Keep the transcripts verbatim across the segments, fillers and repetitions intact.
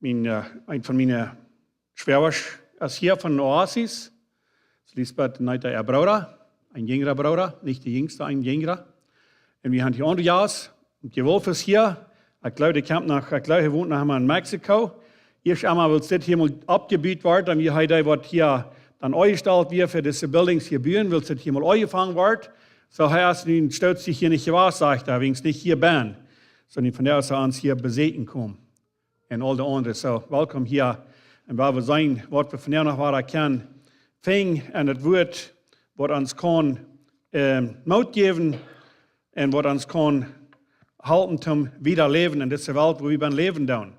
Mien, äh, een von miene Schwoagen es hia von Oasis. Elisabeth un Neeta äa Brooda, een jinjra Brooda, nich de jinjsta, een jinjra. Un wie haben hia Andreas, un de Wolf es hia. Ekj jleew, dee kjemt noch, ekj jleew, hee wont noch emma en Mexiko. Ieescht emol, wiels dit hia mol oppjebut wort, dan wia hee dee, waut hia dan aunjestalt wia fa dise Buildings hia buen, wiels dit hia mol aunjefongen wort. Soo, hee es nu een Stootje hia nich jewast, sajcht hee, wiels nich hia bie. Soo, nu von doa es hee ons hia besieekjen komen. Un aul de aundre. Soo, welkom hia. Un wie woaren seenen, waut wie vondoag noch woaren kjennen finjen en daut Wuat, waut ons kaun, ähm, Moot jäwen un waut ons kaun halpen toom wieda läwen en dise Welt, wua wie bie läwen doonen.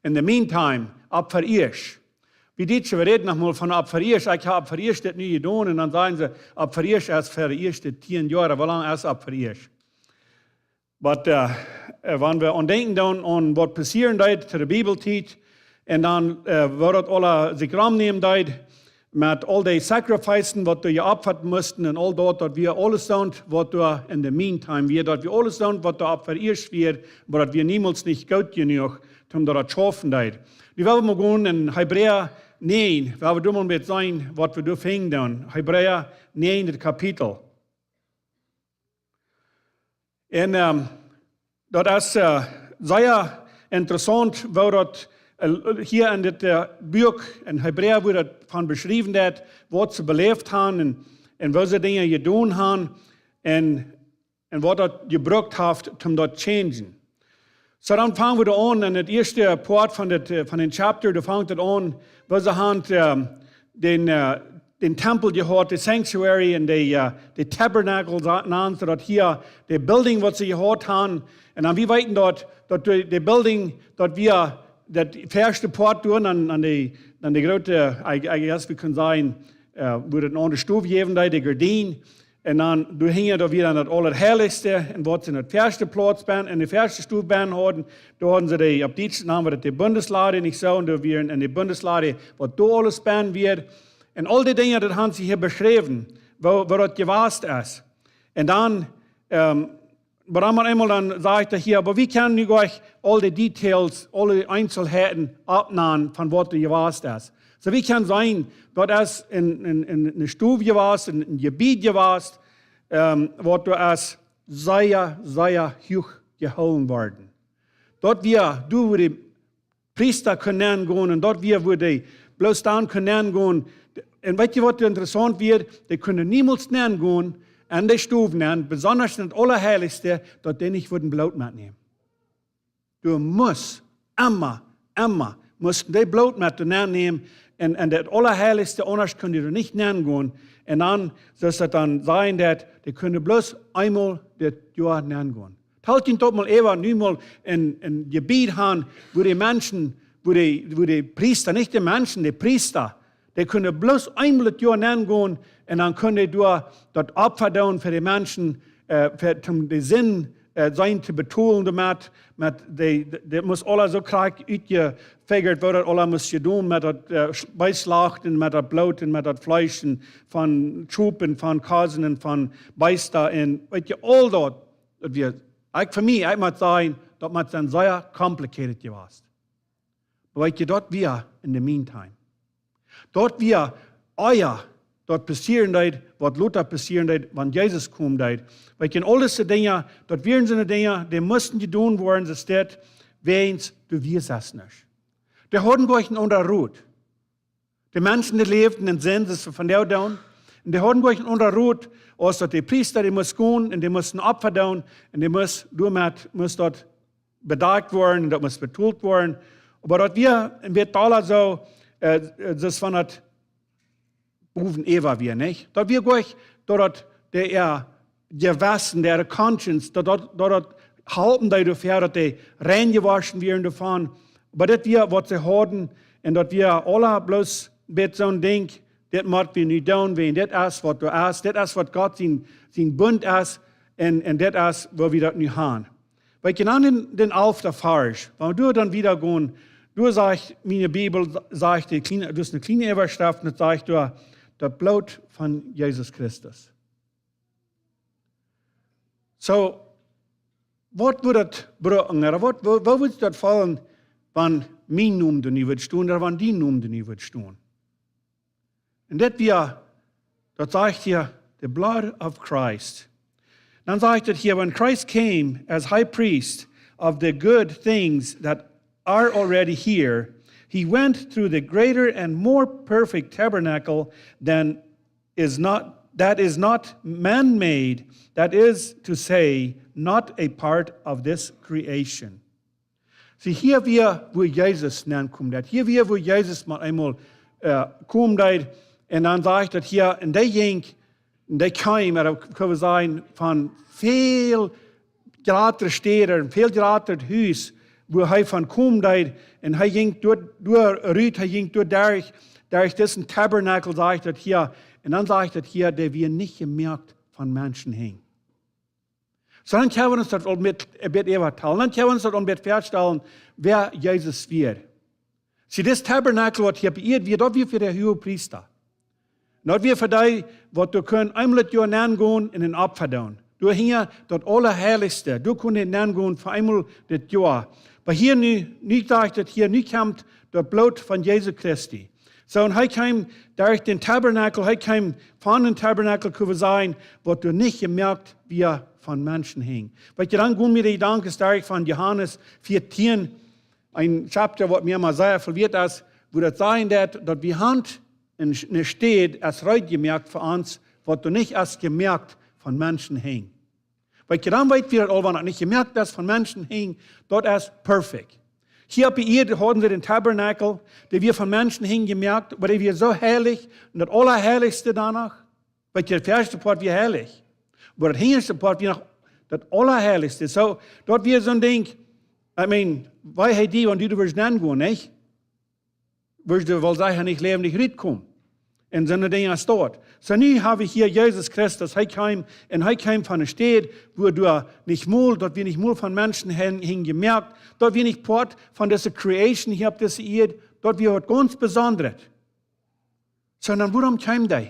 In the meantime, opp fa ieescht. Wie Dietsche, wie räden noch mol von opp fa ieescht. Ekj hab opp fa ieescht dit nu jedonen. Un dan sajen see, opp fa ieescht es fa de ieeschte tieen Joa. Woo lang es opp fa ieescht? Oba, äh, äh, wan wie aun denkjen dan aun waut passieren deed to de Bibeltiet, un dan, äh, woo daut aules sikj romnämen deed, met aul dee sacrifices, waut doa jeopfat musten un aul daut, daut wia aules dan, waut doa in the meantime wia, daut wia aules dan, waut doa opp fa ieescht wia, oba daut wia niemols nich goot jenuach, om daut daut schaufen deed. Nu well wie mol gonen en Hebräa näajen, well wie doa mol met seenen, waut wie doa finjen dan. Hebräa näajen, daut Kapitel. Un, ähm, daut es, äh, sea interessaunt, woo daut, äh, hia en dit, äh, Buak en Hebräa woat daut von beschräwen, daut, waut see beläft haben un, un woo see Dinja jedonen haben un, un waut daut jebrukt haft, om daut changen. Soo, dan fangen wie doa aun, en daut ieeschte Poat von daut, äh, von dän Chapter, doa fangt et aun, woo see haben, ähm, dän, äh, dän Tempel jehaut, de Sanctuary un de, äh, de Tabernacle, sa-, nanen see daut hia, de Building, waut see jehaut haben. Un dan, wie weeten daut, daut de, de Building, daut wia, daut ieeschte Poat doa, dan, dan de, dan de groote, I, I guess, wie kjennen sajen, äh, wua et ne aundre Stow jäwen deed, de Gardien. Un dan, doa hinjen doa wia dan daut Aulaheilichste, un waut see en daut ieeschte Plauz bie, en de ieeschte Stow bie hauden, doa hauden see de, opp Dietsch nanen wie daut de Bundeslade, nich soo, un doa wia en de Bundeslade, waut doa aules bie wia. Un aul dee Dinja, daut haben see hia beschräwen, woo, woo daut jewast es. Un dan, ähm, oba dan mol eemol dan sajcht hee hia, oba wie kjennen nu nich aul dee Details, aule Eenselheiten oppnanen von waut doa jewast es. Soo, wie kjennen seenen, daut es en, en, en, ne Stow jewast, en, en Jebied jewast, ähm, waut doa es sea, sea huach jehoolen worden. Daut wia, doa wua de Priesta kunnen nengonen un daut wia, wua dee bloos dan kunnen nengonen. Un weet jie, waut interessaunt wia? Dee kunnen niemols nengonen en de Stow nen, besonda en daut Aulaheilichste, daut dee nich wudden Bloot metnämen. Du must emma, emma, musten dee Bloot met doa nenämen. Un, un daut Aulaheilichste, aundasch kunnen dee doa nich nengonen. Un dan, soo aus daut dan sajen deed, dee kunnen bloos eemol daut Joa nengonen. Talt junt daut mol äwa, nu mol en, en Jebied han, wua de Menschen, wua de, wua de Priesta, nich de Menschen, de Priesta, dee kunnen bloos eemol daut Joa nengonen un dan kunnen dee doa daut Opfa doonen fa de Menschen, äh, fa, om de Sind, äh, sennen to betolen doamet, met de, de, daut must aules soo krakjt utjefiegat woaren, aules must jedonen met daut, äh, Sch-, Beestschlachten, met daut Bloot un met daut Fleesch un von Schop un von Kosen un von Beesta un weet jie, aul daut, daut wia, ekj, fa mie, ekj mott sajen, daut mott sennen sea complicated jewast. Oba weet jie, daut wia in the meantime. Daut wia, ah jo, daut passieren deed, waut lota passieren deed, wan Jesus komen deed. Weet jie, un aul dise Dinja, daut wieren soone Dinja, dee musten jedonen woaren, soo steit, wäajens du wieescht nich. Dee hauden goanich een aundren Rot. De Menschen, dee läwden en Sind, soo aus wie vondoag doonen. Un dee hauden goanich een aundren Rot, aus daut de Priesta, dee must gonen, un dee musten Opfa doonen, un dee must, doamet must daut bedakjt woaren, un daut must betolt woaren. Oba daut wia een bät aula soo, äh, äh, soo aus wan daut bowen äwa wia, nich? Daut wia goanich, daut daut de, äa Jewessen, äa conscience, daut daut, daut daut halpen deed doafäa, daut dee rein jewoschen wieren doavon. Oba daut wia, waut see hauden, un daut wia aula bloos bät soon Dinkj, dit mott wie nu doonen, wäajen dit es, waut doa es, dit es, waut Gott sien, sien Bunt es, un, un dit es, woo wie daut nu han. Weet jie, dan dän, dän alften Varsch, wan wie doa dan wieda gonen, doa sajcht miene Bibel, sajcht de kjliene, daut es ne kjliene Äwaschreft, un daut sajcht doa, daut Bloot von Jesus Christus. Soo, waut wudd daut brucken, ooda waut, woo, woo wudd daut faulen, wan mien Nomen doa nu wudd stonen, ooda wan dien Nomen doa nu wudd stonen. Un dit wia, daut sajcht hia, the blood of Christ. Dan sajcht et hia, when Christ came as high priest of the good things that are already here, he went through the greater and more perfect tabernacle than is not, that is not man-made, that is to say, not a part of this creation. See, hia wia, wua Jesus nenkomen deed. Hia wia, wua Jesus mau eemol, äh, komen deed. Un dan sajcht et hia, un dee jinkj, un dee kjeem, ooda kjenn wie sajen, von väl jratre Städ, een väl jratret Hus, wua hee von komen deed. Un hee jinkj doa, doa rut, hee jinkj doa derch, derch disen Tabernakel, sajcht et hia. Un dan sajcht et hia, dee wia nich jemoakt von Menschen Henj. Soo dan kjenn wie ons daut aul met, een bät äwatalen. Dan kjenn wie ons daut aul een bät väastalen, wäa Jesus wia. See, dis Tabernakel, waut hia opp Ieed wia, daut wia fa de Huagepriesta. Un daut wia fa dee, waut doa kunnen eemol daut Joa nengonen un een Opfa doonen. Doa hinja daut Aulaheilichste, doa kunn hee nengonen fa eemol daut Joa. Oba hia nu, nu sajcht et hia, nu kjemt daut Bloot von Jesus Christi. Soo, un hee kjeem derch dän Tabernakel, hee kjeem von dän Tabernakel, kjenn wie sajen, waut doa nich jemoakt wia von Menschen Henj. Weetst, dan gonen mie de Jedanken derch von Johanes vieetieen, een Chapter, waut mie emma sea väl wieet es, wua daut sajcht, daut, daut wie haben eene, eene Städ es reed jemoakt fa ons, waut doa nich es jemoakt von Menschen Henj. Weetst, dan weet wie daut aul, wan daut nich jemoakt es von Menschen Henj, daut es perfekt. Hia opp de Ieed hauden see dän Tabernakel, dee wia von Menschen Henj jemoakt, oba dee wia soo heilich, un daut Aulaheilichste doano, weetst, daut ieeschte Poat wia heilich, oba daut hinjaschte Poat wia noch daut Aulaheilichste. Soo, daut wia soon Dinkj, I mean, woo hee dee, wan du doa wurscht nengonen, nich? Wurscht du woll secha nich läwendich rutkomen. Un soone Dinja es daut. Soo nu hab wie hia Jesus Christus, hee kjeem, un hee kjeem von eene Städ, wua doa nich mol, daut wia nich mol von Menschen Henj, Henj jemoakt, daut wia nich Poat von dise Creation hia opp dise Ieed, daut wia waut gaunz Besondret. Soo dan, wuarom kjeem dee?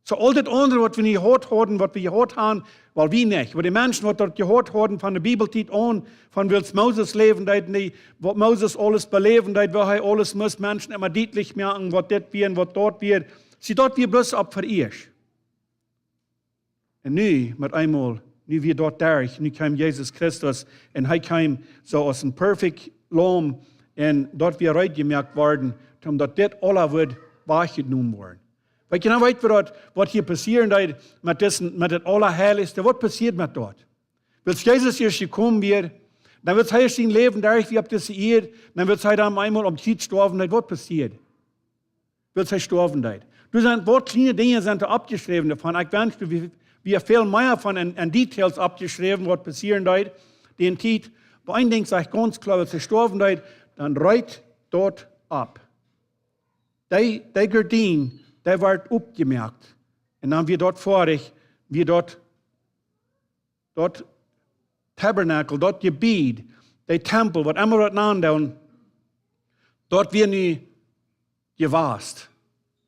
Soo aul daut aundre, waut wie nich jehuat hauden, waut wie jehuat haben, woll wie nich. Oba de Menschen, waut daut jehuat hauden von de Bibeltiet aun, von wiels Moses läwen deed, un dee, waut Moses aules beläwen deed, woo hee aules must Menschen emma dietlich moaken, waut dit wia un waut daut wia. See, daut wia bloos opp fa ieescht. Un nu, met eemol, nu wia daut derch, nu kjeem Jesus Christus un hee kjeem soo aus een perfekt Laum un daut wia reed jemoakt worden, om daut dit aula wudd wajchjenomen woaren. Weetst, dan weet wie daut, waut hia passieren deed met disen, met daut Aulaheilichste. Waut passieed met daut? Wiels Jesus ieescht jekomen wia, dan wiels hee ieescht sien Läwen derch wia opp dise Ieed, dan wiels hee dan eemol aum Kjriez stoawen deed, waut passieed? Wiels hee stoawen deed. Doa sent waut kjliene Dinja sent doa oppjeschräwen doavon. Ekj wensch, wie, wie väl mea von en, en Details oppjeschräwen, waut passieren deed, dee Tiet. Oba een Dinkj sajcht gaunz kloa, wiels hee stoawen deed, dan reet daut opp. Dee, dee Gardien, dee wort oppjemoakt. Un dan wia daut foadich, wia daut, daut Tabernakel, daut Jebied, de Tempel, waut emma daut nand, daut wia nu jewast.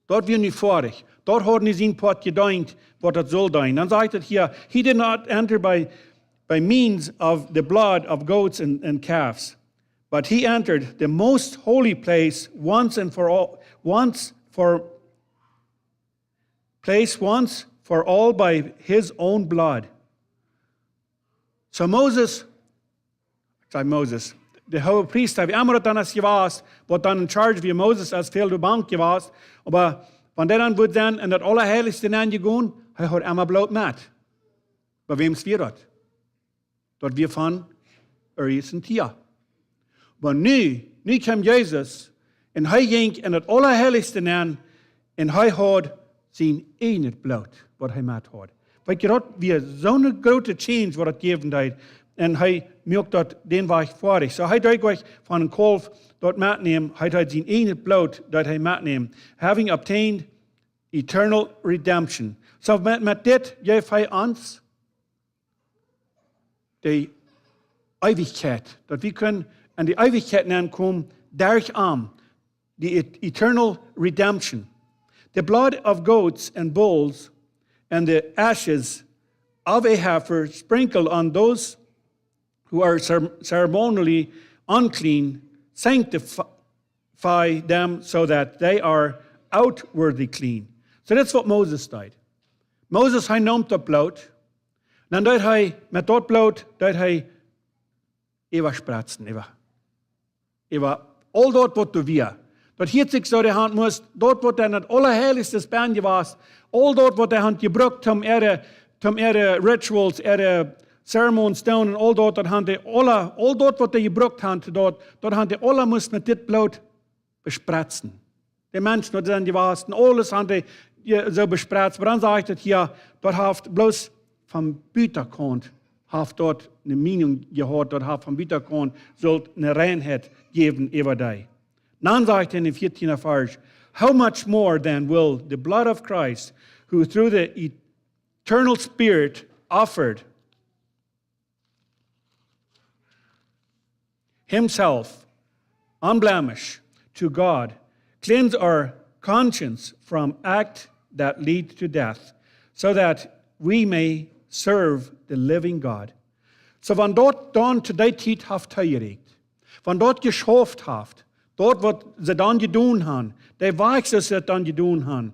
Daut wia nu foadich. Daut haud nu sien Poat jedeent, waut daut sull deenen. Dan sajcht et hia, he did not enter by, by means of the blood of goats and, and calves, but he entered the most holy place once and for all, once for, place once for all by his own blood. Soo Moses, ekj saj Moses, de Huagepriesta, wia emma daut dan es jewast, waut dan in charge wia, Moses es väl de Bank jewast, oba wan dee dan wudd sennen en daut Aulaheilichste nenjegonen, hee haud emma Bloot met. Bie wäm wia daut? Daut wia von Urias un Tia. Oba nu, nu kjeem Jesus un hee jinkj en daut Aulaheilichste nen un hee haud sien eejnet Bloot, waut hee met haud. Weetst, daut wia soone groote change, waut daut jäwen deed. Un hee muak daut dän Wajch foadich. Soo hee deed nich von een Kaulf daut metnämen, hee deed sien eejnet Bloot, daut hee metnämen. Having obtained eternal redemption. Soo met, met dit jeef hee ons de Eewichkjeit, daut wie kjennen en de Eewichkjeit nenkomen derch am, the et-, eternal redemption. The blood of goats and bulls and the ashes of a heifer sprinkled on those who are cere-, ceremonially unclean sanctify them so that they are outwardly clean. So that's what Moses did. Moses, hee neem daut Bloot. Dan deed hee met daut Bloot, deed hee äwaspretzen, äwa, äwa aul daut, waut doa wia. Daut hieet sikj soo, dee haud must, daut, waut en daut Aulaheilichste benn jewast, aul daut, waut dee haud jebrukt, om äare, om äare rituals, äare ceremonies doonen, un aul daut, daut haud dee aula, aul daut, waut dee jebrukt haud, daut, daut haud dee aula must met dit Bloot bespretzen. De Menschen, waut sent jewast, aules haud dee je-, soo bespretzt. Oba dan sajcht et hia, daut haft bloos von butakaunt, haft daut eene Meenunk jehaut, daut haft von butakaunt sull eene Reinheit jäwen äwa dee. Dan sajcht et en dän vieetieenden Varsch, "How much more then will the blood of Christ, who through the eternal Spirit offered himself unblemished to God, cleanse our conscience from acts that lead to death, so that we may serve the living God." So, wan daut dan to dee Tiet haft hee jerieekjt, wan daut jeschauft haft, daut, waut see dan jedonen han, dee Wajch, waut see dan jedonen han,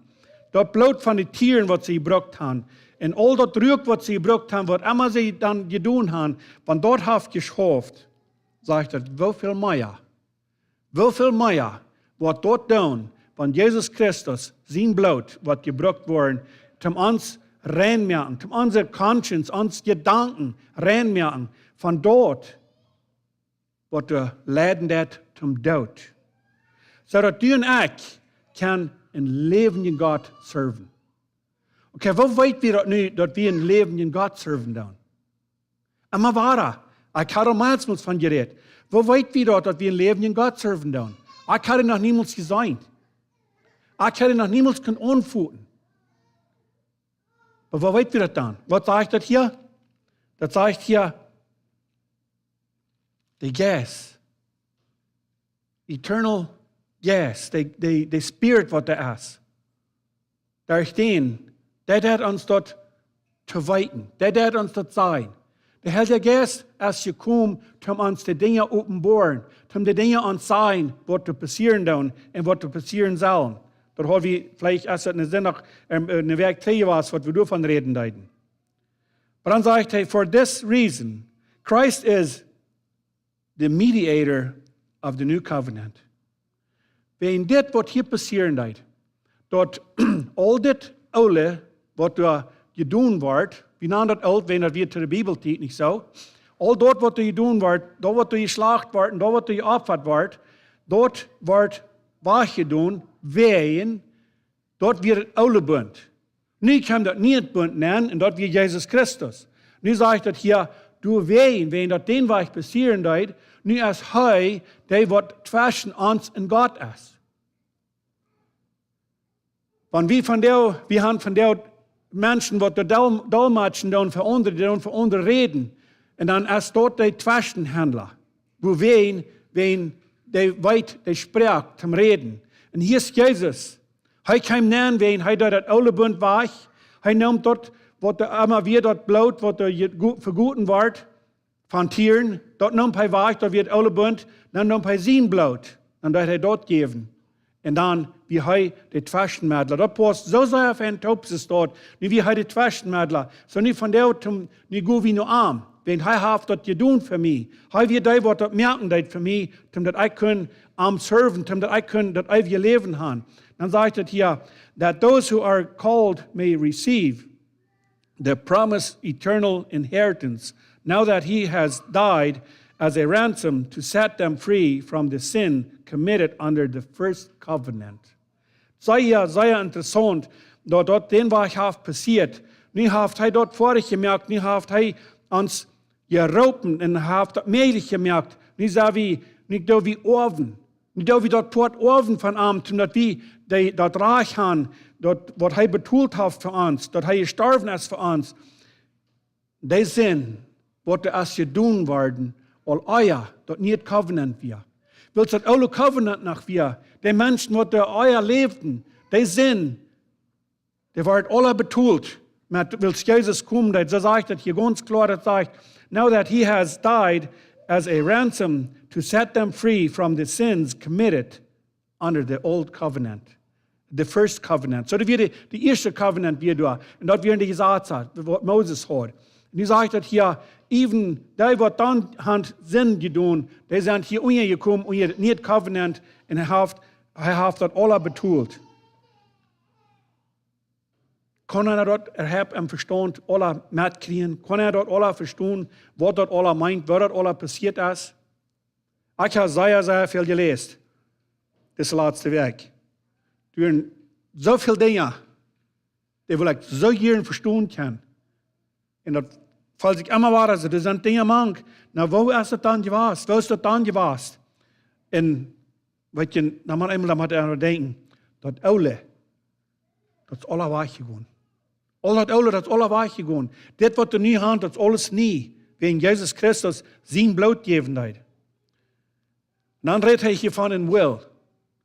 daut Bloot von de Tieren, waut see jebrukt han, un aul daut Ruak, waut see jebrukt han, waut emma see dan jedonen han, wan daut haft jeschauft, sajcht et, woo väl mea, woo väl mea woat daut doonen, wan Jesus Christus sien Bloot woat jebrukt woaren, om ons rein moaken, om onse conscience, onse Jedanken rein moaken von daut, waut doa leiden deit toom Doot. Soo daut du un ekj kjennen een läwendjen Gott serven. Okay, woo weet wie daut nu, daut wie een läwendjen Gott serven doonen? Emma wada, ekj hab aul meist von jerät. Woo weet wie daut, daut wie een läwendjen Gott serven doonen? Ekj hab am noch niemols jeseenen. Ekj hab am noch niemols kunt aunfoten. Oba woo weet wie daut dan? Waut sajcht daut hia? Daut sajcht hia, de Jeist. Eternal Jeist, de, de, de Spirit, waut doa es. Doa steit, dee deit ons daut to weeten, dee deit ons daut sajen. De Heilje Jeist es jekomen, om ons de Dinja openboaren, om de Dinja ons sajen, waut doa passieren doonen un waut doa passieren sellen. Daut haud wie veleicht, aus et een Sindach, ähm, eene Wäakj trigj wia, waut wie doavon räden deeden. Oba dan sajcht hee, "For this reason, Christ is the mediator of the new covenant." Wäajen dit, waut hia passieren deit, daut aul dit Oole, waut doa jedonen woat, wie nanen daut oolt, wäajen daut wia to de Bibeltiet nich soo, aul daut, waut doa jedonen woat, daut, waut doa jeschlacht woat un daut, waut doa jeopfat woat, daut woat wajchjedonen, wäajen daut wia daut oole Bunt. Nu kjemt daut niee Bunt nenn, un daut wia Jesus Christus. Nu sajcht daut hia, doawäajen, wäajen daut dän Wajch passieren deed, nu es hee dee, waut tweschen ons un Gott es. Wan wie vondoag, wie han vondoag Menschen, waut de Dol-, Dolmetschen doonen fa aundre, dee doonen fa aundre räden. Un dan es daut de Tweschenhaundla. Wuarom? Wäajen dee weet de Sproak toom räden. Un hia es Jesus. Hee kjeem nenn, wäajen hee deed daut oole Bunt wajch. Hee neem daut, waut doa emma wia, daut Bloot, waut doa je-, gu-, vegoten woat, von Tieren, daut neem hee wajch, daut wia daut oole Bunt, dan neem hee sien Bloot, dan deed hee daut jäwen. Un dan wia hee de Tweschenmedla. Daut pausst soo sea fa een Toopses daut, nu wia hee de Tweschenmedla. Soo nu vondoag, nu go wie no am, wiels hee haft daut jedonen fa mie. Hee wia dee, waut daut moaken deed fa mie, toom daut ekj kunn am serven, toom daut ekj kunn daut eewje Läwen han. Dan sajcht et hia, "That those who are called may receive the promised eternal inheritance, now that he has died as a ransom to set them free from the sin committed under the first covenant." Sea, sea interessaunt, daut daut dän Wajch haft passieet. Nu haft hee daut foadich jemoakt, nu haft hee ons jeroopen un haft daut mäajlich jemoakt. Nu sent wie, nu doo wie Oawen. Nu doo wie daut Poat Oawen von am, toom daut wie dee, daut Rajcht han, daut waut hee betolt haft fa ons, daut hee jestorwen es fa ons. Dee Sind, waut doa es jedonen worden, aul ea daut niee Covenant wia. Wiels daut oole Covenant noch wia, de Menschen, waut doa ea läwden, dee Sind, dee wort aula betolt, met wiels Jesus kjeem, daut, soo sajcht et hia gaunz kloa, daut sajcht, "Now that he has died as a ransom to set them free from the sins committed under the old covenant, the first covenant. So daut wia de, de ieeschte covenant wia doa. Un daut wieren de Jesazen, waut Moses haud. Un nu sajcht daut hia, even dee waut dan han Sind jedonen, dee sent hia unjajekomen, unja daut niee covenant, un hee haft, hee haft daut aula betolt. Kaun eena daut äwahaupt em Vestaunt aula metkjrieen? Kaun eena daut aula vestonen, waut daut aula meent, waut daut aula passieet es? Ekj hab sea, sea väl jeläst dise latste Wäakj. Doa sent soo väl Dinja, dee wull ekj soo jieren vestonen kjennen. Un daut felt sikj emma wada soo, doa sent Dinja mank. Na, woo es daut dan jewast? Woo es daut dan jewast? Un weet jie, dan mott eemol, dan mott eena denkjen, daut Oole, daut es aula wajchjegonen. Aul daut Oole, daut es aula wajchjegonen. Dit waut wie nu han, daut es aules nie. Wäajen Jesus Christus sien Bloot jäwen deed. Un dan rät hee hia von een Will.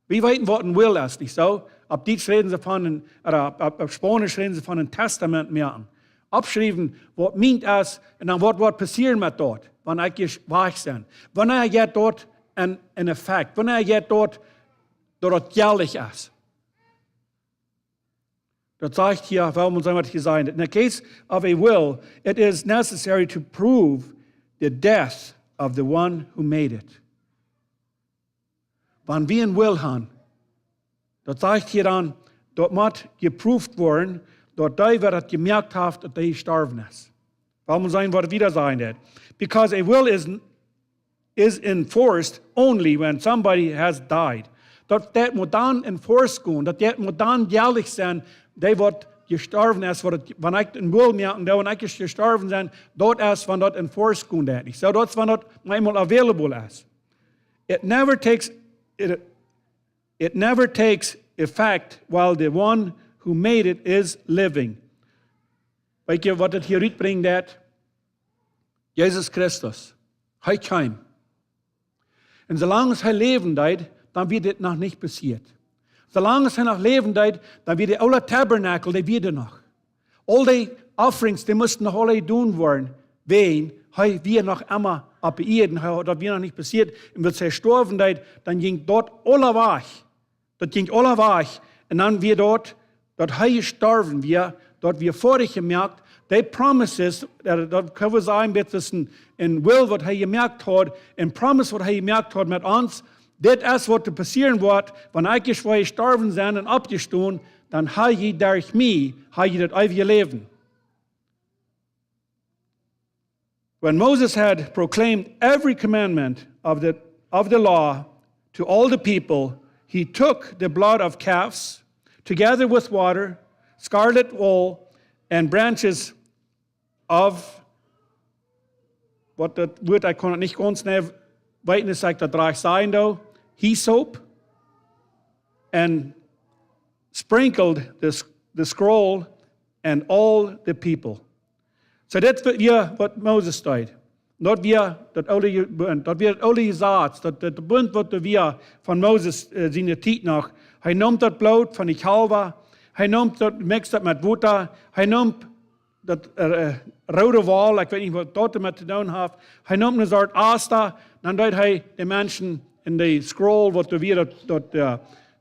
Wie weeten waut een Will es, nich soo? Opp Dietsch räden see von een, ooda opp, opp, opp Spaunisch räden see von een Testament moaken. Oppschriewen waut mient es, un dan waut, waut woat passieren met daut, wan ekj ieescht wajch sie. Wanea jeit daut en, en Effekt? Wanea jeit daut, daut daut jelich es? Daut sajcht hia, well wie seenen waut hia sajcht. In the case of a will, it is necessary to prove the death of the one who made it. Wan wie een Will han, daut sajcht hia dan, daut mott jeprooft woaren, daut dee, wäa daut jemoakt haft, daut dee jestorwen es. Well wie seenen waut wieda sajcht daut. Because a will is, is enforced only when somebody has died. Daut, daut mott dan enforced gonen, daut, daut mott dan jelich sennen, dee waut jestorwen es, waut daut, wan ekj een Will moak, un dee, wan ekj ieescht jestorwen sie, daut es wan daut enforced gonen deit. Nich soo, daut es wan daut eemol available es. It never takes, it, it never takes effect while the one who made it is living. Weet jie waut daut hia rutbrinjt, daut? Jesus Christus. Hee kjeem. Un soo lang aus hee läwen deed, dan wia dit noch nich passieet. Soo lang aus hee noch läwen deed, dan wia de oola Tabernakel, dee wia doa noch. Aul dee Offerings, dee musten noch aula jedonen woaren, wäajen hee wia noch emma oppe Ieed, hee, daut wia noch nich passieet. Un aus hee jestorwen deed, dan jinkj daut aula wajch. Daut jinkj aula wajch. Un dan wia daut, daut hee jestorwen wia, daut wia foadich jemoakt. Dee promises, daut, daut kjenn wie sajen, daut es een, een Will waut hee jemoakt haud, een Promise waut hee jemoakt haud met ons. Dit es waut doa passieren woat, wan ekj ieescht woa jestorwen sie un oppjestonen, dan ha jie derch mie, ha jie daut eewje Läwen. When Moses had proclaimed every commandment of the, of the law to all the people, he took the blood of calves, together with water, scarlet wool, and branches of, waut daut Wuat, ekj kaun daut nich gaunz nau weeten, es ekj daut rajcht sajen doo, hyssop, and sprinkled the, s- the scroll and all the people. So daut wia waut Moses deed. Daut wia daut oole Je- Bunt, daut wia daut oole Jesaz, daut, daut Bunt waut doa wia von Moses, äh, siene Tiet noch. Hee neem daut Bloot von de Kjalwa, hee neem daut, mixt daut met Wota, hee neem daut, äh, äh, roode Woll, ekj weet nich waut daut doamet to doonen haft. Hee neem eene Sort Asta, dan deed hee de Menschen en de scroll, waut doa wia, daut, daut, äh,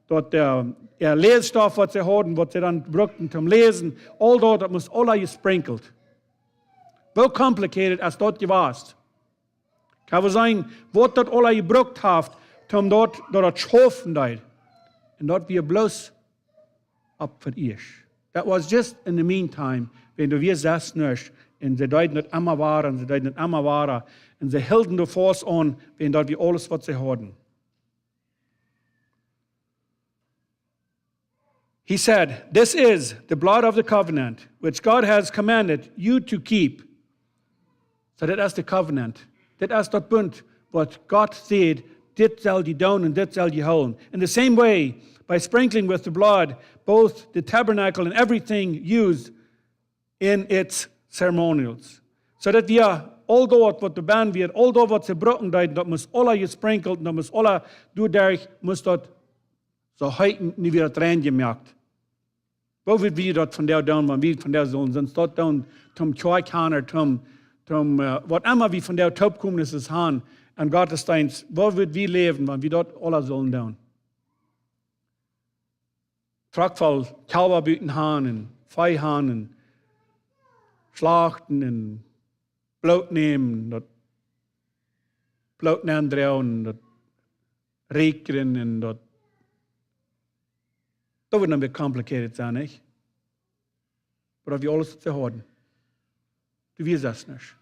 daut, äh, äa Lässtoff, waut see hauden, waut see dan brukten toom läsen, aul daut, daut must aula jesprinkelt. Woo complicated es daut jewast? Kjenn wie seenen, waut daut aula jebrukt haft, toom daut, daut daut schaufen deed. Un daut wia bloos opp fa ieescht. That was just in the meantime, wan doa wia sest nuscht, un see deeden daut emma wada, un see deeden daut emma wada, un see hilden doa faust aun, wan daut wia aules waut see hauden. He said, "This is the blood of the covenant, which God has commanded you to keep." So daut es de covenant. Daut es daut Bunt, waut Gott sajcht, dit sell jie doonen un dit sell jie hoolen. In the same way, by sprinkling with the blood, both the tabernacle and everything used in its ceremonials. So daut wia aul daut, waut doa bennen wia, aul daut, waut see brucken deeden, daut must aula jesprinkelt, daut must aula doaderch, must daut soo heet, nu wia daut rein jemoakt. Woo wudd wie daut vondoag doonen, wan wie vondoag sullen, sullen daut doonen, toom Kjoakj han, toom, toom, äh, waut emma wie vondoag Toopkommnissen han, aun Gottesdeenst, woo wudd wie läwen, wan wie daut aula sullen doonen? Trock voll Kjalwa buten han un Vee han un schlachten un Bloot nämen, daut Bloot nendroagen, daut räakjnen un daut, daut wudd dan wada complicated sennen, nich? Oba daut wia aules waut see hauden. Doa wia sest nuscht.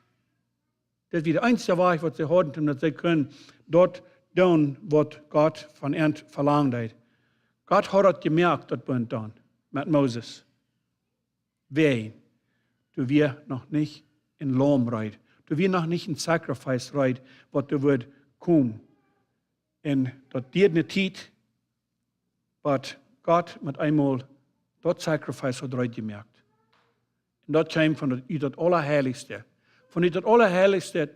Daut wia de eensje Wajch waut see hauden, om daut see kunnen daut doonen waut Gott von an velangen deed. Gott haud daut jemoakt, daut Bunt dan met Moses. Wiels doa wia noch nich een Laum reed. Doa wia noch nich een Sacrifice reed, waut doa wudd komen. Un daut dieed eene Tiet, waut Gott met eemol daut Sacrifice haud reed jemoakt. Un daut kjeem von daut, ut daut Aulaheilichste. Von ut daut aulaheilichste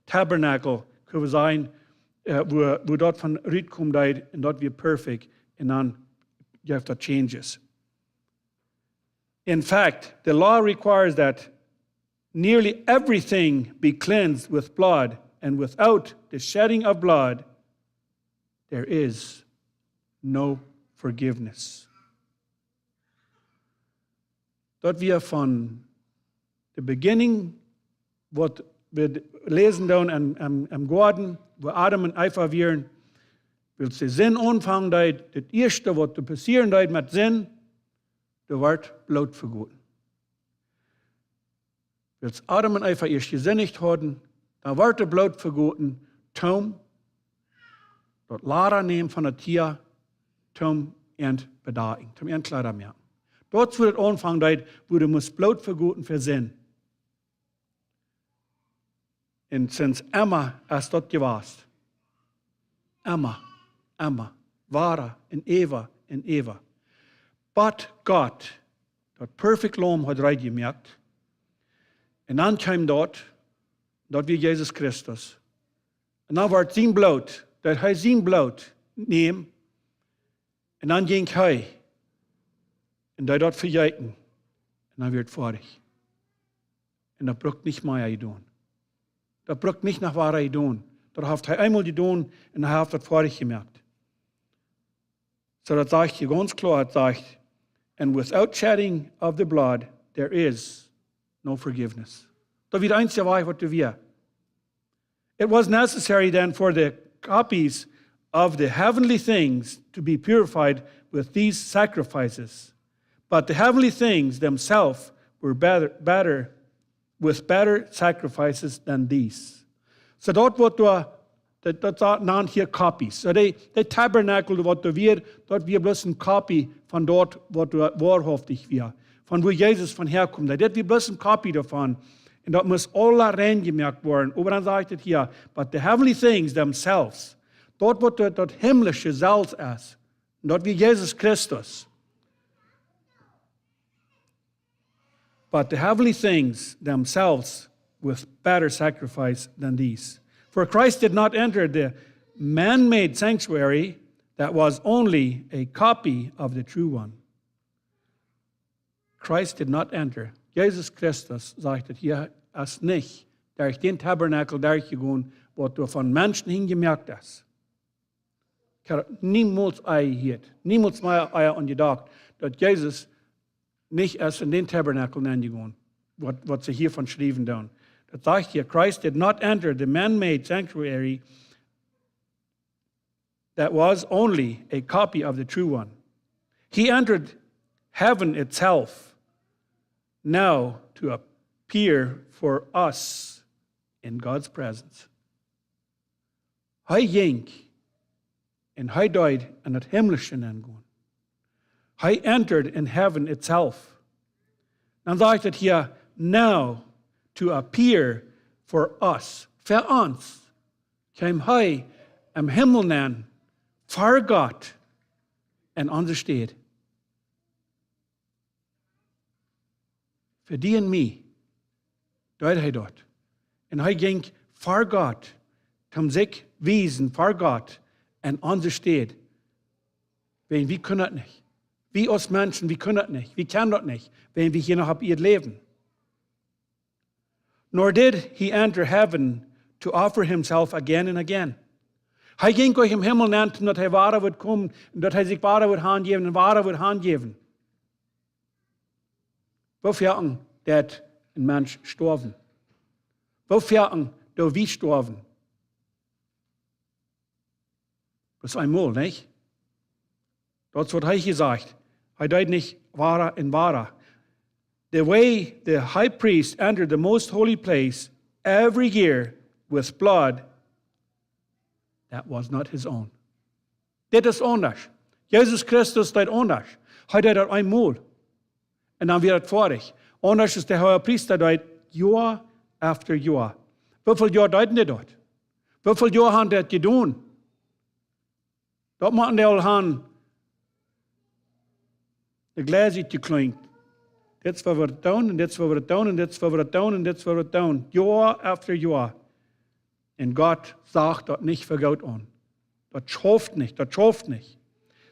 Tabernakel, kjenn wie sajen, äh, wua, wua daut von rutkomen deed, un daut wia perfect. Un dan jeef daut changes. In fact, the law requires that nearly everything be cleansed with blood, and without the shedding of blood, there is no forgiveness. Daut wia von de beginning, waut wie läsen dan em, em, em Goaden, wua Adam un Eva wieren, wiels de Sind aunfangen deed, daut ieeschte waut doa passieren deed met Sind, doa wort Bloot vegoten. Wiels Adam un Eva ieescht jesindicht hauden, dan wort doa Bloot vegoten, toom daut Lada nämen von daut Tia, toom an bedaken, toom an Kjleeda moaken. Daut es wua daut aunfangen deed, wua doa must Bloot vegoten fa Sind. Un sinds emma es daut jewast. Emma, emma. Wada un äwa un äwa. Bat Gott daut perfect Laum haud reed jemoakt. Un dan kjeem daut, daut wia Jesus Christus. Un dan wort sien Bloot, daut hee sien Bloot neem, un dan jinkj hee un deed daut vejeeten. Un dan wia et foadich. Un daut brukt nich mea jedonen. Daut brukt nich noch wada jedonen. Daut haft hee eemol jedonen un hee haft daut foadich jemoakt. Soo daut sajcht hia gaunz kloa, et sajcht, "And without shedding of the blood, there is no forgiveness." Daut wia de eensje Wajch waut doa wia. It was necessary then for the copies of the heavenly things to be purified with these sacrifices. But the heavenly things themselves were better, better, with better sacrifices than these. Soo daut waut doa, daut, daut sent dan hia copies. Soo de, de tabernacle waut doa wia, daut wia bloos eene Kopie von daut waut doa woarhauftich wia. Von wua Jesus von häakomen deed. Daut wia bloos eene Kopie doavon. Un daut must aula rein jemoakt woaren. Oba dan sajcht et hia, "But the heavenly things themselves." Daut waut daut, daut himmlische selfst es. Un daut wia Jesus Christus. "But the heavenly things themselves with better sacrifice than these. For Christ did not enter the man-made sanctuary that was only a copy of the true one." Christ did not enter. Jesus Christus, sajcht et hia, es nich derch dän Tabernakel derchjegonen, waut doa von Menschen hia jemoakt es. Ekj haud niemols ea jehieet, niemols mea ea aun jedocht, daut Jesus nich es en dän Tabernakel nenjegonen, waut, waut see hia von schriewen doonen. Daut sajcht hia, "Christ did not enter the man-made sanctuary that was only a copy of the true one. He entered heaven itself now to appear for us in God's presence." Hee jinkj un hee deed en daut himmlische nengonen. He entered in heaven itself. Dan sajcht et hia, "Now to appear for us." Fa ons kjeem hee em Himmel nenn, ver Gott, en onse Städ. Fa die un mie deed hee daut. Un hee jinkj ver Gott, om sikj wiesen ver Gott en onse Städ. Wiels wie kjennen daut nich. Wie aus Menschen, wie kjennen daut nich. Wie kjennen daut nich, wiels wie hia noch opp Ieed läwen. "Nor did he enter heaven to offer himself again and again. Hee jinkj uk em Himmel nenn, daut hee wada wudd komen un daut hee sikj wada wudd hanjäwen un wada wudd hanjäwen. Woo foaken deed een Mensch stoawen? Woo foaken doo wie stoawen? Daut es eemol, nich? Daut es waut hee jesajcht. Hee deed nich wada un wada. The way the high priest entered the most holy place every year with blood that was not his own. Dit es aundasch. Jesus Christus deed aundasch. Hee deed daut eemol. Un dan wia daut foadich. Aundasch es de Hohepriesta deed Joa after Joa. Woo väl Joa deeden dee daut? Woo väl Joa hauden dee daut jedonen? Daut motten dee aul han de Gleis utjeklinkjt. Dit es waut wie doonen, un dit es waut wie doonen, un dit es waut wie doonen, un dit es waut wie doonen. Joa after Joa. Un Gott sach daut nich fa goot aun. Daut schauft nich, daut schauft nich.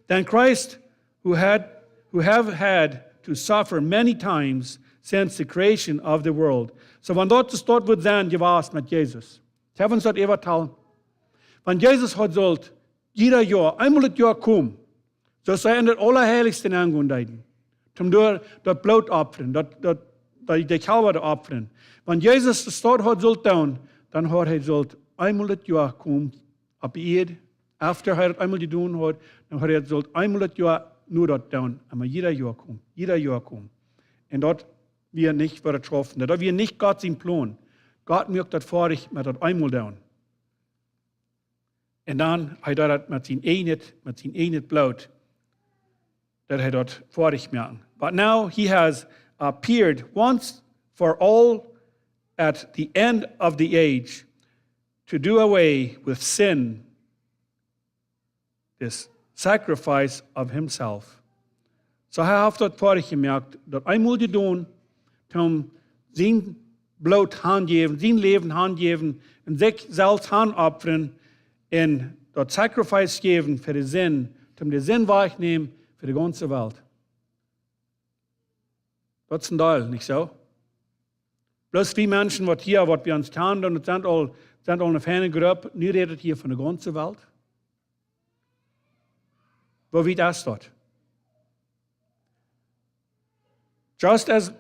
Then Christ, who had, who have had to suffer many times since the creation of the world. Soo, wan daut es, daut wudd sennen jewast met Jesus. Hab wie ons daut äwa vetalt? Wan Jesus haud sult jieda Joa, eemol daut Joa komen, soo aus see en daut Aulaheilichste aungonen deeden, om doa daut Bloot opfren, daut, daut, daut de Kalwa opfren. Wan Jesus daut haud sult doonen, dan haud hee sult eemol daut Joa komen opp de Ieed. After hee daut eemol jedonen haud, dan haud hee sult eemol daut Joa nu daut doonen. Oba jieda Joa komen, jieda Joa komen. Un daut wia nich fa daut schaufen. Daut wia nich Gott sien Plon. Gott muak daut foadich met daut eemol doonen. Un dan, hee deed daut met sien eejnet, met sien eejnet Bloot, daut hee daut foadich muak. But now he has appeared once for all at the end of the age to do away with sin, this sacrifice of himself. Soo, hee haft daut foadich jemoakt, daut eemol jedonen, om sien Bloot hanjäwen, sien Läwen hanjäwen un sikj selfst hanopfren un daut Sacrifice jäwen fa de Sind, om de Sind wajchnämen fa de gaunze Welt. Daut es een Deel, nich soo? Bloos wie Menschen, waut hia, waut wie ons kjanen, daut sent aul, sent aul eene feine Grupp, nu rät et hia von de gaunze Welt. Woo wiet es daut? Just as,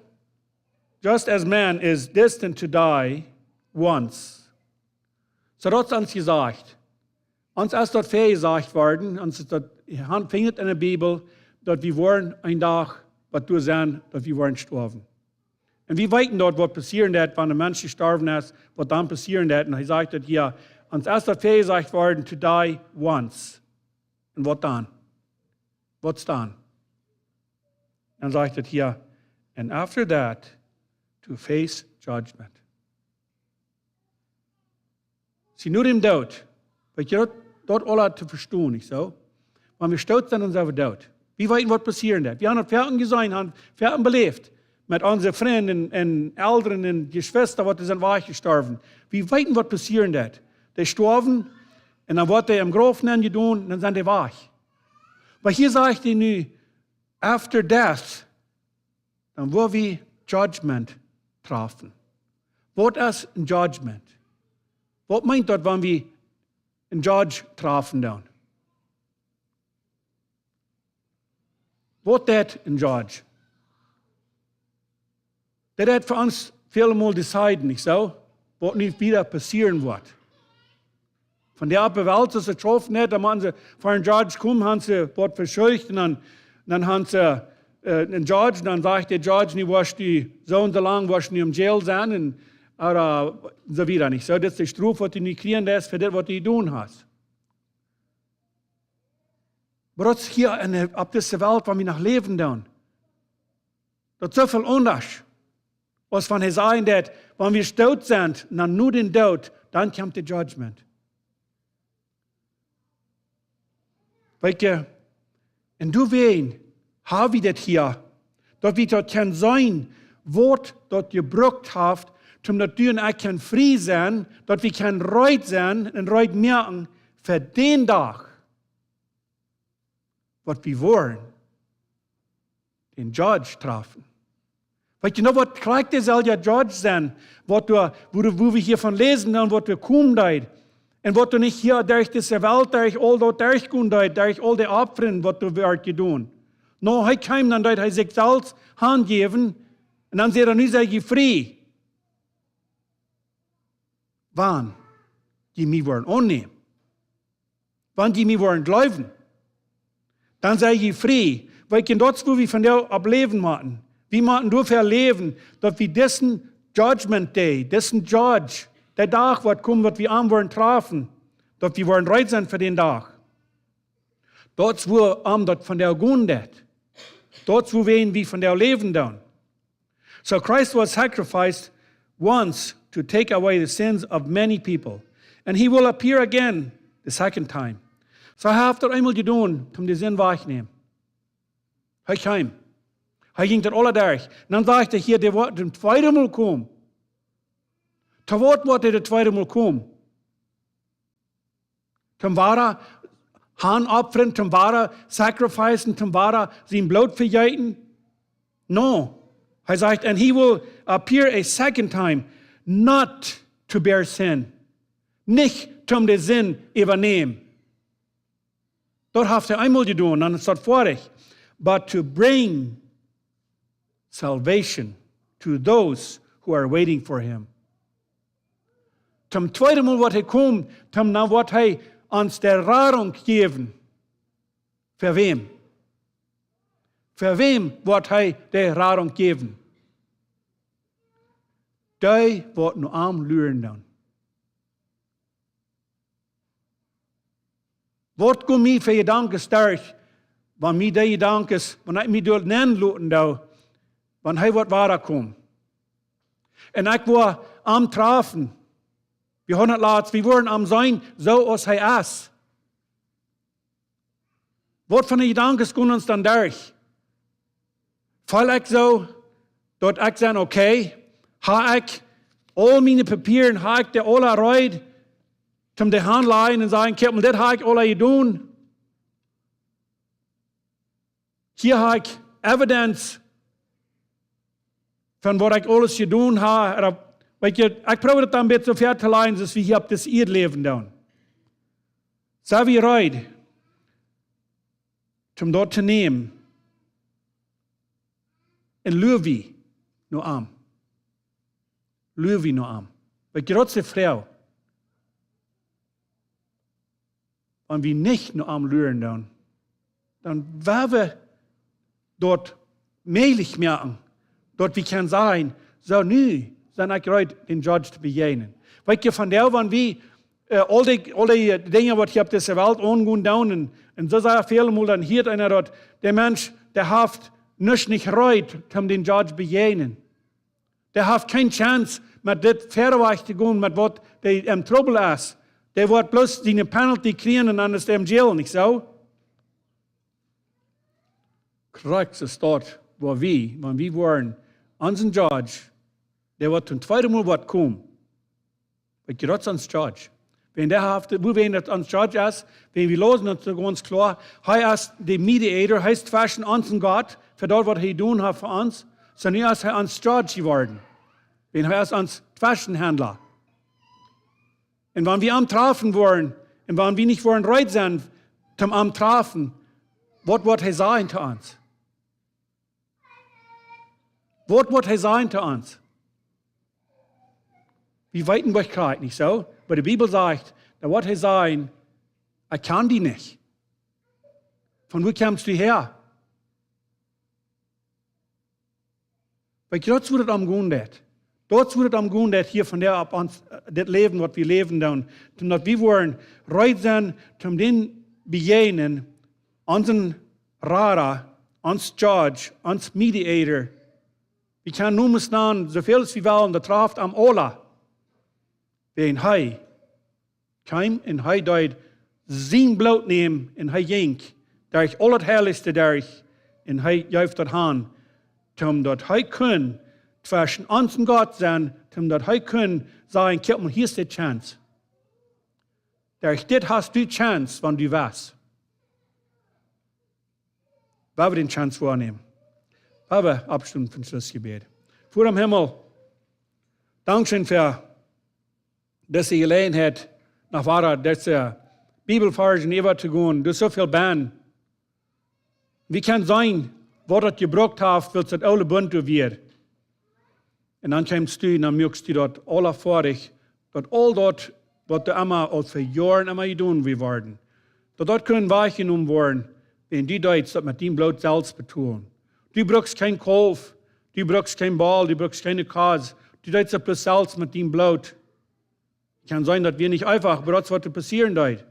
just as man is destined to die once. Soo daut es ons jesajcht. Ons es daut väajesajcht worden, ons es daut, wie finjen en de Bibel, daut wie woaren een Dach, waut doa sennen, daut wie woaren stoawen. Un wie weeten daut, waut passieren deed, wan een Mensch jestorwen es, waut dan passieren deed. Un hee sajcht daut hia, ons es daut väajesajcht worden, to die once. Un waut dan? Waut dan? Dan sajcht et hia, and after that, to face judgment. See, no däm Doot. Weetst du, daut, daut aules to vestonen, nich soo? Wan wie doot sent, dan sent wie doot. Wie weeten, waut passieren deed. Wie haben daut foaken jeseenen, haben foaken beläft. Met onse Frind un Elren un Jeschwista, waut sent wajchjestorwen. Wie weeten, waut passieren deed. Dee stoawen, un dan woat dee em Grauf nenjedonen, dan sent dee wajch. Oba hia sajcht hee nu, after death, dan woa wie judgment trafen. Waut es een judgment? Waut meent daut, wan wie een judge trafen dan? Waut deit een judge? Dee deit fa ons välemol deciden, nich soo? Waut nu wieda passieren woat. Von de oppe Welt, aus et schaufen haft, dan motten see ver een judge komen, haben see waut veschuldicht un dan, dan haben see, äh, een judge, dan sajcht de judge, nu woascht du soo un soo lang woascht du nu em jail sennen un, ooda soo wieda, nich soo? Dit es de Strof, waut du nu kjrieen deist fa dit, waut du jedonen hast. Oba daut es hia en de, opp dise Welt, wua wie noch läwen dan. Daut es soo väl aundasch. Aus wan hee sajen deed, wan wie doot sent, dan no dän Doot, dan kjemt de judgment. Weetst du, un doawäajen hab wie dit hia, daut wie daut kjennen seenen, waut daut jebrukt haft, om daut du un ekj kjennen frie sennen, daut wie kjennen reed sennen un reed moaken fa dän Dach, waut wie woaren dän judge trafen. Weetst du noch waut, krakjt deeselwja judge sennen, waut doa, wua, wua wie hia von läsen, dan waut doa komen deed. Un waut doa nich hia derch dise Welt, derch aul daut derchgonen deed, derch aul de Opfren, waut doa wort jedonen. No, hee kjeem, dan deed hee sikj selfst hanjäwen. Un dan säd hee: "Nu sie jie frie. Wan jie mie woaren aunnämen, wan jie mie woaren jleewen, dan sie jie frie." Weetst du, daut es, wua wie vondoag opp läwen motten. Wie motten doafäa läwen, daut wie disen Judgment Day, disen Judge, dän Dach waut kjemt, waut wie am woaren trafen, daut wie woaren reed sennen fa dän Dach. Daut es, wua am daut vondoag gonen deit. Daut es, wuawäajen wie vondoag läwen doonen. So Christ was sacrificed once to take away the sins of many people. And he will appear again the second time. So hee haft daut eemol jedonen, om de Sind wajchtonämen. Hee kjeem. Hee jinkj daut aula derch. Un dan sajcht hee hia, dee woat daut tweede Mol komen. To waut woat hee daut tweede Mol komen? Toom wada Hauntopfren, toom wada sacrificen, toom wada sien Bloot vejeeten? No. Hee sajcht: "And he will appear a second time, not to bear sin." Nich toom de Sind äwanämen. Daut haft hee eemol jedonen, dan es daut foadich. "But to bring salvation to those who are waiting for him." Toom tweede Mol woat hee komen, toom, dan woat hee ons de Radunk jäwen. Fa wäm? Fa wäm woat hee de Radunk jäwen? Dee, waut no am luren doonen. Waut gonen mie fa Jedanken derch, wan mie dee Jedanken, wan ekj mie doa nenloten doo, wan hee woat wada komen? Un ekj woa am trafen. Wie haben daut latst, wie woaren am seenen, soo aus hee es. Waut fa Jedanken gonen ons dan derch? Feel ekj soo, daut ekj saj: "Okay, hab ekj aul miene Papieren, hab ekj dee aula reed, toom dee hanlajen un sajen: 'Kjikj mol, dit hab ekj aula jedonen. Hia hab ekj evidence von waut ekj aules jedonen hab'?" Ooda, weetst du, ekj proow daut dan een bät soo väa to lajen, soo aus wie hia opp dise Ieed läwen doonen. Sent wie reed, om daut to nämen? Un luren wie no am? Luren wie no am? Weetst du, daut es de Froag. Wan wie nich no am luren doonen, dan woa wie daut mäajlich moaken, daut wie kjennen sajen: "Soo, nu sie ekj reed, dän Judge to bejäajnen." Weetst du, vondoag, wan wie, äh, aul dee, aul dee Dinja, waut hia opp dise Welt aungonen doonen, un, un soo sea väl mol dan hieet eena daut, de Mensch, dee haft nuscht nich reed, om dän Judge bejäajnen. Dee haft kjeene Chance, met dit wieda wajch to gonen, met waut dee em Trubbel es. Dee woat bloos siene penalty kjrieen un dan es dee em jail, nich soo? Krakjt soo es daut, wua wie, wan wie woaren onsen Judge, dee woat toom tweede Mol woat komen. Weetst du, daut es ons Judge. Wan dee haft, wuawäajen daut ons Judge es, wan wie läsen daut soo gaunz kloa, hee es de Mediator, hee es tweschen ons un Gott, fa daut, waut hee jedonen haft fa ons. Soo nu es hee ons Judge jeworden. Wan hee es ons Tweschenhandla. Un wan wie am trafen woaren, un wan wie nich woaren reed sennen, toom am trafen, waut woat hee sajen to ons? Waut woat hee sajen to ons? Wie weeten daut krakjt, nich soo? Oba de Bibel sajcht, dan woat hee sajen: "Ekj kjan die nich. Von wua kjemst du häa?" Weetst du, daut es, wua daut om gonen deit. Daut es, wua daut om gonen deit hia vondoag opp ons, äh, dit Läwen, waut wie läwen doonen. Toom daut wie woaren reed sennen, toom dän bejäajnen, onsen Rada, ons Judge, ons Mediator. Wie kjennen Nomes nanen, soo väl aus wie wellen, daut traft am aula. Wäajen hee kjeem un hee deed sien Bloot nämen un hee jinkj derch aul daut Heilichste derch un hee jeef daut han, toom daut hee kunn tweschen ons un Gott sennen, toom daut hee kunn sajen: "Kjikj mol, hia es de Chance. Derch dit hast du Chance, wan du west." Woa wie dän Chance woanämen? Woa wie oppstonen fa daut Schlussjebäd? Voda em Himmel, dankscheen fa dise Jeläajenheit, no wada dise Bibelvarsch äwa to gonen. Doa es soo väl benn. Wie kjennen seenen, waut daut jebrukt haft, wiels daut oole Bunt doa wia. Un dan kjeemst du, un dan muakst du daut aula foadich, daut aul daut, waut doa emma aul fa Joaren emma jedonen wia worden, daut daut kunn wajchjenomen woaren, wan du deetst daut met dien Bloot selfst betolen. Du brukst kjeen Kaulf, du brukst kjeen Boll, du brukst kjeene Kost, du deetst daut bloos selfst met dien Bloot. Kaun sennen, daut wia nich eefach, oba daut es, waut doa passieren deed.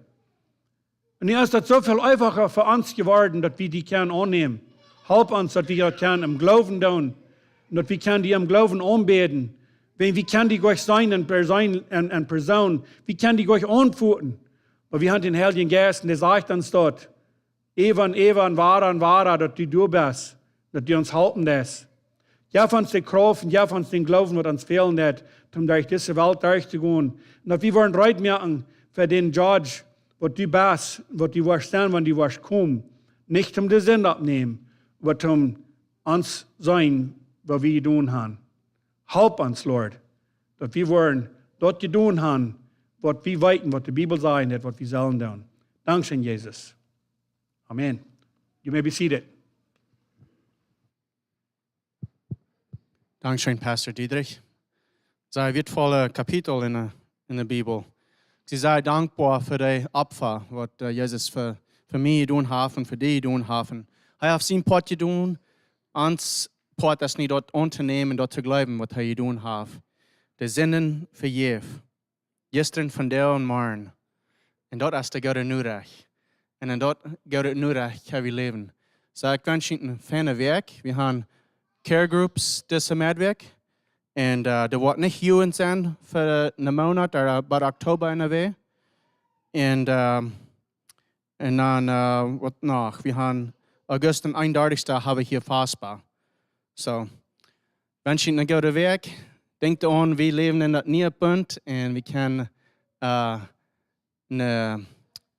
Un nu es daut soo väl eefacha fa ons jeworden, daut wie die kjennen aunnämen. Help ons, daut wie daut kjennen em Gloowen doonen. Un daut wie kjennen die em Gloowen aunbäden. Wan wie kjennen die nich seenen en Persoon, en, en Persoon. Wie kjennen die nich aunfoten. Oba wie haben dän Heiljen Jeist un dee sajcht ons daut äwa un äwa un wada un wada, daut du doa best, daut du ons halpen deist. Jeff ons de Krauft un jeff ons dän Gloowen, waut ons fälen deit, om derch dise Welt derchtogonen. Un daut wie woaren reed moaken fa dän Judge, waut du best, waut du woascht sennen, wan du woascht komen. Nich om de Sind oppnämen, oba om ons seenen, waut wie jedonen haben. Help ons, Lord, daut wie woaren daut jedonen haben, waut wie weeten, waut de Bibel sajcht, waut wie sellen doonen. Dankscheen, Jesus. Amen. You may be seated. Dankscheen, Pastor Dietrich. Sea wieetvolle Kapitel en de, en de Bibel. Ekj sie sea dankboa fa dee Opfa, waut, äh, Jesus fa, fa mie jedonen haft un fa die jedonen haft. Un hee haft sien Poat jedonen, ons Poat es nu daut auntonämen, daut to jleewen, waut hee jedonen haft. De Sinden vejäft. Jistren, vondoag un morjen. Un daut es de goode Norecht. Un en daut goode Norecht kjenn wie läwen. Soo, ekj wensch junt eene feine Wäakj. Wie haben Care Groups dise Medwäakj. Un, äh, doa woat nich Jugend sennen fa een Moonat, oba, äh, bat Oktoba en de Wäakj. Un, äh, un dan, äh, waut noch? Wie haben August eenundartichsten haben wie hia Faspa. Soo, wensch junt eene goode Wäakj. Denkjt doaraun, wie läwen en daut niee Bunt un wie kjennen, äh, ne,